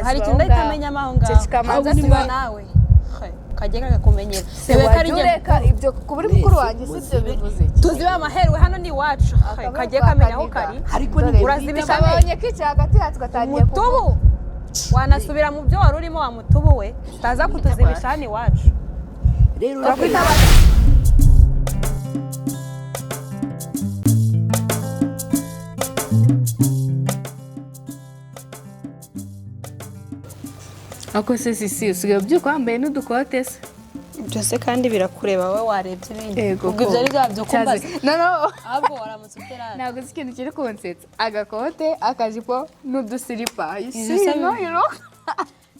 Hari ikintu ndahita amenyamo aho ngaho. Ceceka manza. Ahubwo niba nawe kajya kakakumenyera. Se Ewe wajya kari njye ureka ibyo kuba uri mukuru wanjye, si byo bivuze iki? Tuzibe amaheru hano ni iwacu. Kajya kamenya aho kari. Ariko Dore, urazibisha. Kabonye kicaye hagati yacu gatangiye kuvuga. Mutubu wanasubira mu byo wari urimo wa mutubu we, utaza kutuzibisha hano iwacu. Rero Turakwitabaza. Ako se sisi, usigaye ubyuka wambaye n'udukote se? Byose kandi birakureba wowe, warebye ibindi. Ego Ubwo ibyo ari bya byo kumbaza? No, no. Ahubwo waramutse uterana. Ntabwo uzi ikintu kiri kunsetsa: agakote, akajipo n'udusiripa. You Izo see, se- no, you know?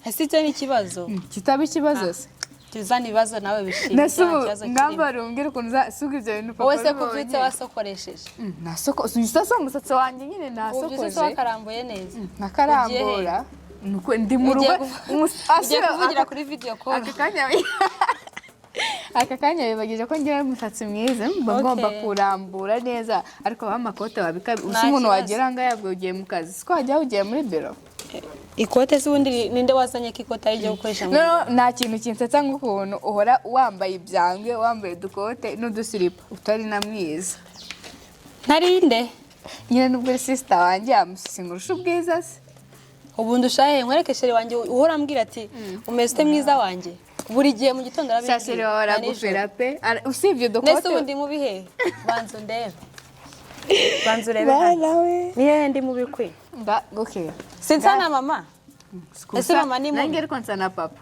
Ese icyo ni ikibazo? Kitaba ikibazo se? Tuzana ibibazo nawe bishimye. Nase Nta ubu kibazo kirimo. nambara, umbwire ukuntu uza ibyo bintu papa Wowe se abibonye. kubyutse wasokoresheje? Nasoko usa umusatsi wanjye nyine. Ubyutse se Nasokoje. wakarambuye neza? Nkakarambura. Nuko ndi mu Ugiye rugo. Ugiye kuvugira kuri video call? Aka kanya bibagije ko ngira umusatsi mwiza, mba ngomba kurambura neza, ariko abaha amakote wabika usa Nta umuntu kibazo. wagira ngo yabwo ugiye mu kazi, siko wajya ugiye muri biro. Ikote se ubundi ninde wazanye ko ikote ari iryo gukoresha mu No, no, nta kintu kinsetsa nk'ukuntu uhora wambaye ibyangwe, wambaye udukote n'udusiripa, utari na mwiza. Ntarinde? Nyine nubwo uri sister wanjye, yamusingurusha ubwiza se? Ubundi ushahe nkwereke chéri wanjye uhora ambwira ati: "Umeze ute mwiza wanjye?" Buri gihe mu gitondo arabimbwira. Chéri wawe Na nijoro. aragufera pe. Usibye udukote. Nese ubundi mubi he? Banza undebe, banza urebe hano. Ni hehe ndi mubi kwe? Okay. Sinsa na mama? Ese mama ni mubi? Nanjye ariko nsa na papa.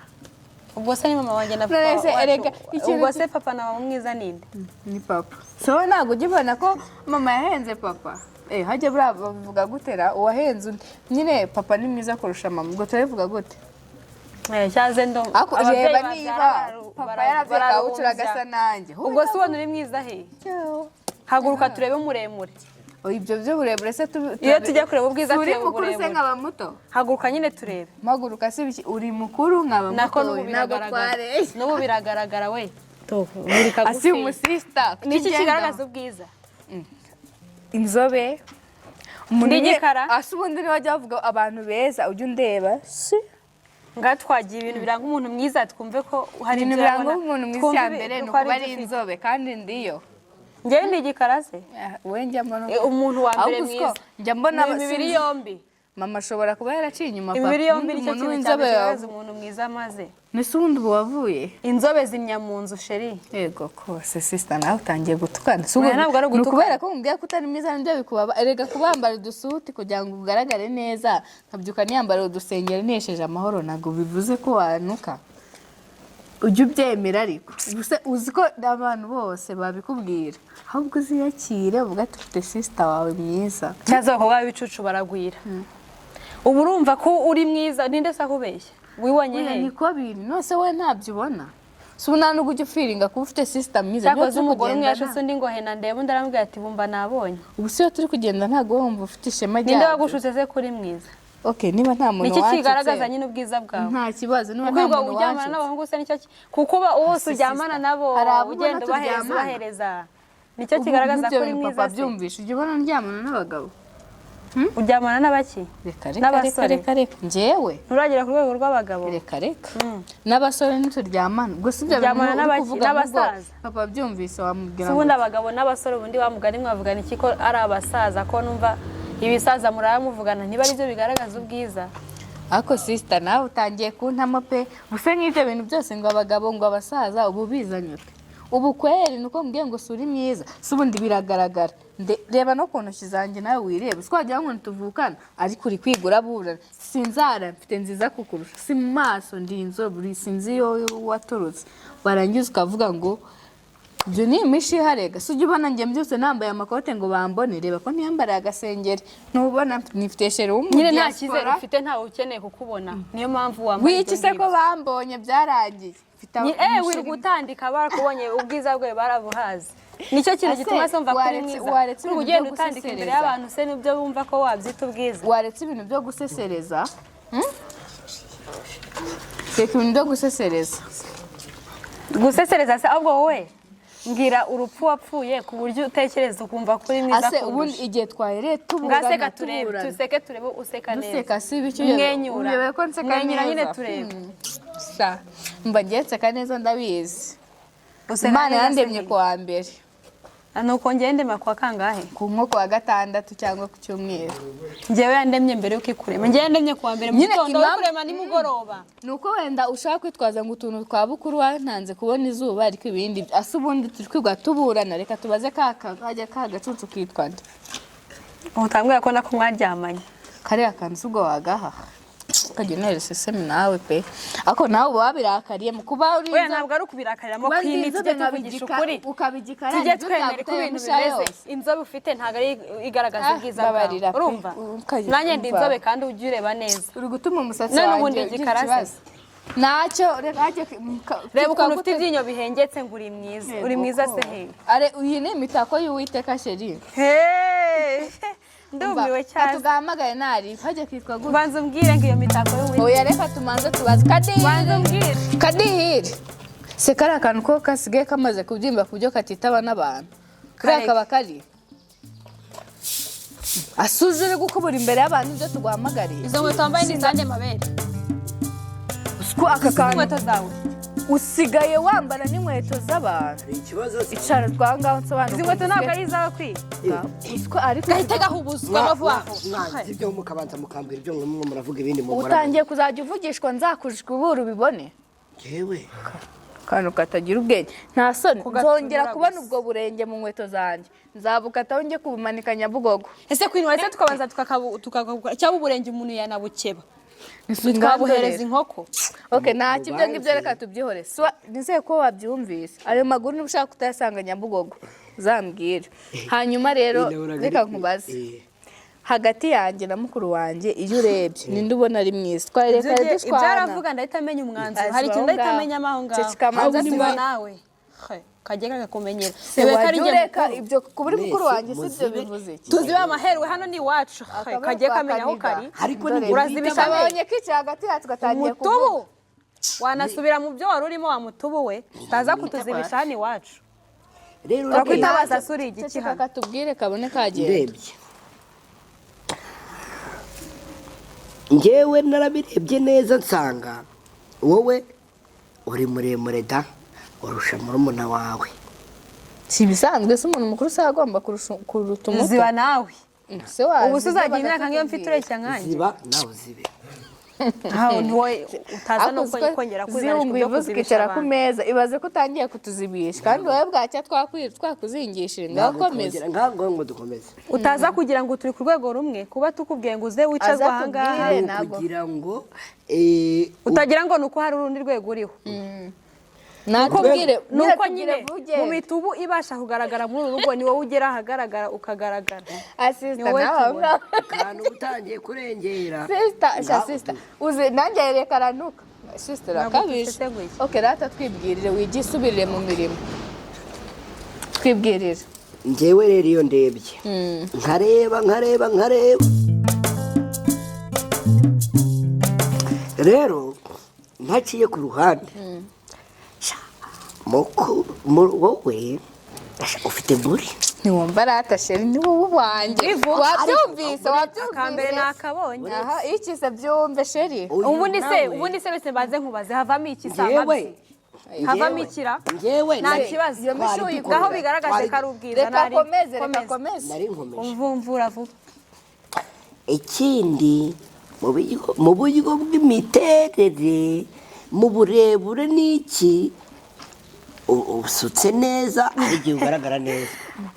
Ubwo se ni mama wanjye na papa None se wacu. erega ikintu Ubwo se papa na mama mwiza ninde? Ni papa. So ntabwo ujya ubona ko mama yahenze papa? Hajya buriya bavuga gutera uwahenze undi nyine, papa ni mwiza kurusha mama, ubwo turabivuga gute? Cyaze ndo Ariko ababyeyi reba babyara niba papa yaravye kabutura agasa nanjye. Ubwo se ubona uri mwiza he? Haguruka turebe muremure. Oh, ibyo by'uburebure se Iyo tujya kureba ubwiza, uri tureba mukuru se uburebure. nkaba muto? Haguruka nyine turebe. Mpaguruka se biki? Uri mukuru nkaba Nako muto, n'ubu ntabwo biragaragara. twareshya. N'ubu biragaragara we, uri kagufi. Asi umusista. Ni iki kigaragaza ubwiza? Inzobe. Ndi igikara? Ase ubundi niba wajya bavuga abantu beza, ujya undeba si? Ngaha twagiye ibintu biranga umuntu mwiza, twumve ko hari Ibintu ibyo biranga urabona. umuntu mwiza, Twumve icya mbere ni ko hari ukuba ari ibyo ufite. inzobe, kandi ndiyo. Njyewe ndi igikara se? We njya mbona Umuntu wa mbere Ahubwo uziko, mwiza njya mbona ni imibiri yombi. Mama ashobora kuba yaraciye inyuma papa. Imibiri yombi nicyo Umuntu kintu cya mbere w'inzobe kigaragaza umuntu mwiza maze. Nese ubundi ubu wavuye? Inzobe zimya mu nzu, chéri. Yego kose sister, nawe utangiye gutukana. Si Oya, ubwo- ntabwo ari Ni ugutukana. ukubera ko mubwiye ko utari mwiza nibyo bikubaba? Erega kubambara udusuti kugira ngo ugaragare neza, nkabyuka niyambara udusengeri nesheje amahoro, ntabwo bivuze ko wanuka. Ujya ubyemera ariko. Gusa uzi ko abantu bose babikubwira, ahubwo uziyakire uvuga ati ufite sister wawe mwiza. Cyaza abakobwa b'ibicucu baragwira. Ubu urumva ko uri mwiza, ninde se akubeshya? Wibonye Oya, he? niko biri. Nose wowe ntabyo ubona? Si ubu nta nubwo ujya ufeelinga kuba ufite sister mwiza? Niyo Cyakoze turi umugore umwe kugendana- yashutse undi ngo hena ndebe, undi aramubwira ati: "Bumva nabonye." Ubu si iyo turi kugenda, ntabwo wumva ufite ishema Ninde ryabyo? wagushutse se kuri mwiza? Okay, niba nta muntu Niki wanshutse, kigaragaza nyine ubwiza bwawe? Nta kibazo niba nta Kwirirwa muntu uryamana wanshutse. n'abahungu se nicyo kuko uba wose uryamana nabo, Hari abo ubona ugenda ubahereza, turyamana. ubahereza, nicyo Ubu kigaragaza nk'ibyo ko uri bintu mwiza papa se? byumvishe, ujya ubona ndyamana n'abagabo? Uryamana n'abaki? Reka reka reka. N'abasore? Reka reka, njyewe Nturagera ku rwego rw'abagabo? Reka reka, n'abasore ntituryamana. Gusa ibyo bintu Uryamana uri n'abaki? kuvuga ahubwo N'abasaza? papa byumvise wamubwira Si ngo ubundi abagabo n'abasore, ubundi wa mugani mwavugana iki ko ari abasaza, ko numva ibisaza murara muvugana, ntiba ari byo bigaragaza ubwiza? Ariko sister, nawe utangiye kuntamo pe. Gusa nk'ibyo bintu byose ngo abagabo, ngo abasaza, ubu bizanye ute? Ubu kweri ni uko mbwiye ngo si uri mwiza? Si ubundi biragaragara. Reba no ku ntoki zanjye nawe wirebe, si wagira ngo ntituvukana? Ariko uri kwigura burana. Sinzara mfite nziza kukurusha, si mu maso ndi inzobe, uri sinzi iyo waturutse, warangiza ukavuga ngo ibyo ni imishiha. Rega si ujya ubona njye mbyutse nambaye amakote ngo bambone? Reba ko ntiyambariye agasengeri, ntubona nifite chéri Nyine nta cyizere w'umudiaspora. ufite, ntawe ukeneye kukubona, niyo mpamvu wambaye Wiki ibyo se ko ngibyo. bambonye byaragiye? Mfite Ni wirirwa utandika, barakubonye, ubwiza bwawe barabuhaze. Nicyo kintu Ase, gituma se mva kuri waretse- mwiza. waretse Uri ibintu ugenda byo utandika imbere gusesereza. y'abantu se nibyo bumva ko wabyita ubwiza? Waretse ibintu byo gusesereza, Reka ibintu byo gusesereza. Gusesereza se ahubwo wowe Mbwira urupfu wapfuye ku buryo utekereza ukumva ko uri mwiza Ase ubundi kundusha. igihe twahereye tuburana, Ngaseka turebe, tuburana. tuseke turebe useka neza. Duseka si ibiki? Mwenyura. Uyobewe ko nseka Mwenyura nyine neza? turebe. Sa mba ngiye nseka neza, ndabizi. Useka Imana neza yandemye se. ku wa mbere. Nuko njyewe ndema kuwa kangahe? Ku nko ku wa gatandatu cyangwa ku cyumweru. Njyewe yandemye mbere yuko ikurema. Njyewe yandemye kuwa mbere mu Nyine gitondo, ikurema nimugoroba. Ni uko wenda ushaka kwitwaza ngo utuntu twa bukuru wantanze kubona izuba, ariko ibindi ase ubundi turi kwigwa tuburana. Reka tubaze ka kajya ka gacucu kitwa nde? Utambwira ko nako mwaryamanye. Kariya kantu si ubwo wagahaha ukajya untera isesemi nawe pe, ariko nawe uba wabirakariye mu kuba uri Oya, ntabwo ari ukubirakariramo kuba kwini, ndi tujye inzobe tuvugisha nkabigika- ukuri. ukabigikara Tujye nibyo twemera uko byagutera ibintu imisha bimeze. yose. Inzobe ufite ntabwo ari igaragaza Ah, ubwiza bwawe. babarira pe. Urumva? Ukajya Nanjye ndi umva. inzobe kandi ujye ureba neza. Uri gutuma umusatsi None wanjye ubundi ugira igikara se? ikibazo. Ntacyo, reka hajye Reba ukuntu ufite kitwa gute? ibyinyo bihengetse ngo uri mwiza. Uri mwiza se he? Are, iyi ni imitako y'Uwiteka, chérie. Hey! Ndumiwe cyane. Tugahamagaye nari hajya kitwa gute? Banza umbwire ngo iyo mitako y'uwiteka. Oya, reka tumanze tubaze Kadihire. Banza umbwire. Kadihire se, kariya kantu ko kasigaye kamaze kubyimba ku buryo katitaba n'abantu, kariya Kareke. kaba kari asuze uri gukubura imbere y'abantu ibyo tuguhamagariye. Izo nkweto wambaye ni izande mabere? Ko aka kantu Inkweto zawe. usigaye wambara n'inkweto z'abantu. Hari ikibazo se? Icara twangaho nsobanura. Izi nkweto ntabwo ari izawe kwiga. Usiko ariko Gahite gahubuzwa vuba vuba. Mwanze ibyo mukabanza mukambwira ibyo mwe muravuga, ibindi mukora. Utangiye kuzajya uvugishwa, nzakujwe ubura ubibone. Yewe. Akantu katagira ubwenge, nta soni. Kugatumura Nzongera kubona gusa. ubwo burenge mu nkweto zanjye, nzabukataho njye kubumanika Nyabugogo. Ese Queen, waretse tukabanza tukakabukora, cyangwa uburenge umuntu yanabukeba, twabuhereza inkoko. Ok, ntacyo, ibyo ngibyo reka tubyihore. Nizeye ko wabyumvise. Ayo maguru niba ushaka kutayasanga Nyabugogo uzambwire. Hanyuma rero reka nkubaze, hagati yanjye na mukuru wanjye, iyo urebye ninde ubona ari mwiza? Twareka Ibyo dushwana. aravuga ndahita amenya umwanzuro. Hari ikintu ndahita amenyamo aho ngaho. Ceceka manza. Ziba nawe. He, kajya kakakumenyera. Se Reba ko ari wajya njye ureka mukuru. ibyo kuba uri mukuru Mwese wanjye si byo muzibe. bivuze iki? Tuzibe amaheru hano ni iwacu. He, Akaboko kagiye kamenya aho kakaniga. kari. Ariko Dore ni Urazibisha amenyo. Kabonye kicaye hagati yacu gatangiye Umutubu kuvuga. wanasubira mu byo wari urimo, wa mutubu we, utaza kutuzibisha hano iwacu. Rero Turakwitabaza suri igiki Ceceka hano? katubwire kabone kagenda. Ndebye njyewe narabirebye neza, nsanga wowe uri muremure da, urusha murumuna wawe. Si ibisanzwe se? Umuntu mukuru se agomba kuruta umuto? Ziba nawe. Se wazi Ubu se uzagira ibyo imyaka nk'iyo mfite bagatubwira. ureshya nkanjye? Ziba nawe uzibe. Aho ntiwowe utaza no Ariko uziko kongera kwizana zirungu ibyo ivuze kuzibisha ukicara ku abantu. meza, ibaze ko utangiye kutuzibisha kandi wowe bwacya twakuzingishije. Ngaho komeza. Ntabwo ngo dukomeze. Utaza kugira ngo turi ku rwego rumwe, kuba tukubwiye ngo uze wicazwe Aza aha ngaha. atubwire. Ni Ntabwo. ukugira ngo Utagira ngo ni uko hari urundi rwego uriho. Nakubwire. Ni uko nyine mu mitubu ibasha kugaragara muri uru rugo ni wowe ugera ahagaragara ukagaragara. Asista Ni wowe nawe tubona. Akantu utangiye kurengera. Sister, sha Ngaho sister, uzi nanjye reka aranuka sister. Ntabwo Akabije. duseseguye. Ok, rata twibwirire, wigisubirire mu mirimo, twibwirire. Njyewe rero iyo ndebye nkareba nkareba nkareba rero ntaciye ku ruhande. Sha, wowe sha, ufite buri. Ntiwumva rata chérie, ni wowe wanjye, wabyumvise? Akambere Wabyumvise? nakabonye. Aha iki se? Byumve chérie. Uyu Ubundi se nawe, ubundi se bese mbanze nkubaze, havamo iki se? njyewe Amabyi havamo ikira? Njyewe Nta kibazo. Iyo mishuyi Ngaho bigaragaje ko ari ubwiza. Reka Nari komeze, reka komeze. Nari nkomeje. Umvumvura vuba. Ikindi mu buryo bw'imiterere, mu burebure n'iki, usutse neza, hari igihe ugaragara neza.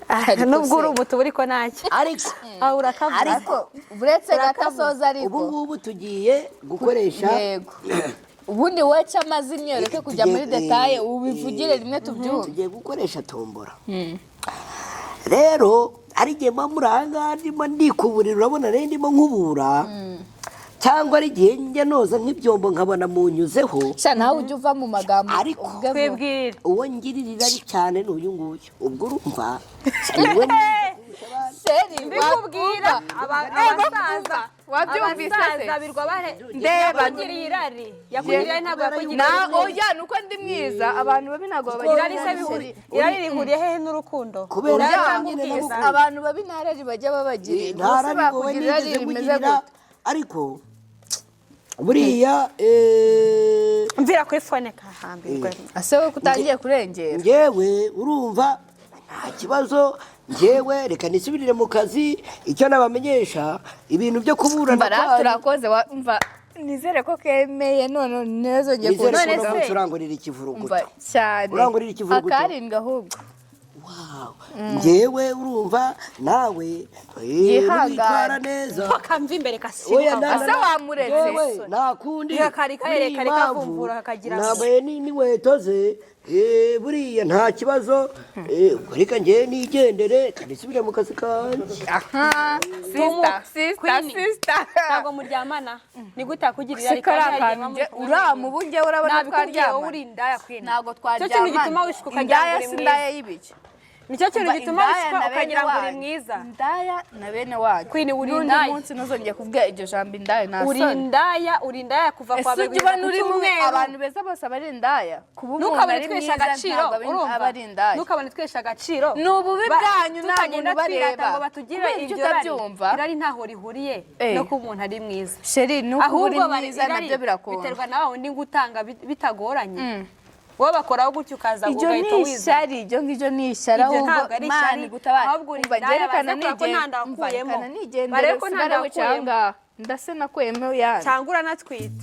Ariko Nubwo uri se- umutubu ariko ntacyo. Ariko Aho urakavuga. Ariko Uretse gatasoza ariko. Ubu ngubu tugiye gukoresha. Yego, ubundi wowe amazimwe ureke kujya muri détails, ubivugire rimwe tubyumve. Tugiye gukoresha tombora rero. Hari igihe mba muri aha ngaha ndimo ndikuburira, urabona rero ndimo nkubura, cyangwa ari igihe njya noza nk'ibyombo nkabona munyuzeho. Sha nawe ujya uva mu magambo Ariko- uvuge vuba. Twibwirire. Uwo ngirira irari cyane ni uyu nguyu. Ubwo urumva niwe mwiza kurusha abandi. Chéri, Mbikubwira abasaza, Wabyumvise se? abasaza birwa bare. Ndeba. Yakugiriye irari, yakugiriye irari, ntabwo yakugiriye Na irari. oya, nuko ndi mwiza, abantu babi ntabwo babagira Irari se irari. bihuriye, irari rihuriye hehe n'urukundo? Kubera Irari ko cyangwa nyine ubwiza? nagukunda. Abantu babi nta rari bajya babagirira. Nta Ubuse rari wowe bakugira irari nigeze rimeze nkugirira, gute? ariko buriya Mvira kuri phone kahambirwe. Ase wowe ko utangiye kurengera? Njyewe urumva nta kibazo, njyewe reka nisubirire mu kazi. Icyo nabamenyesha, ibintu byo kuburana Mba kwanyu, turakoze mva nizere ko kemeye none neza ngiye nizere ko None uno se- munsi urangurira ikivuruguto. Umva cyane. Urangurira ikivuruguto. Akarindwi ahubwo. Wow. Njyewe urumva nawe Yihangane. witwara neza. Kamva imbere Oya, kasibuka. Ase wamuretse? Yewe, nta kundi. Kari karekare Buriya impamvu kavumbura kakagira nambaye n'inkweto ze, buriya nta kibazo. Ubwo reka njyewe nigendere kandi nsubire mu kazi kanjye. Aha, sister, sister, Queen. sister. Ntabwo muryamana, ni gute yakugirira Se irari kari kandi akantu yagiye nge muri kumwe? uramubu ngewe urabona Nabikubwiye, wowe twaryamana. uri indaya, Queen. Ntabwo Nicyo kintu twaryamana. gituma wishuka ukagira ngo Indaya uri si mwiza. indaya y'ibiki? Nicyo kintu Umva, gituma indaya wishuka na bene ukagira ngo uri wanyu. mwiza. Indaya na bene wanyu. Queen, uri N'undi indaya. munsi ntuzongeye kuvuga iryo jambo indaya, nta Uri soni. indaya, uri indaya kuva kwa Ese ujya ubona uri mwe cyumweru. abantu beza bose aba ari indaya? Kuba umuntu Ntukabone ari twesha mwiza agaciro, ntabwo urumva? aba ari indaya. Ntukabone twesha agaciro. Ni ububi bwanyu, nta Tutagenda muntu twirata ubareba. ngo batugire Kubera icyo iryo rari. utabyumva. Irari ntaho rihuriye no kuba umuntu ari mwiza. Chéri, nuko uba uri Ahubwo mwiza irari nabyo birakunda. biterwa na wa wundi ngo utanga bitagoranye, wowe bakoraho gutyo ukaza Ibyo ugahita ni wiza. ishyari, ibyo ngibyo ni ishyari. Ibyo Ahubwo ntabwo ari Imana ishyari, igutabare. ahubwo uri Umva, indaya, ngerekana baze kureba ko nta nda umva, wakuyemo. rekana nigendere, Barebe ko nta usigare nda wicaye wakuyemo. ahangaha. Ndase nakuyemo yandi. Cyangwa uranatwite.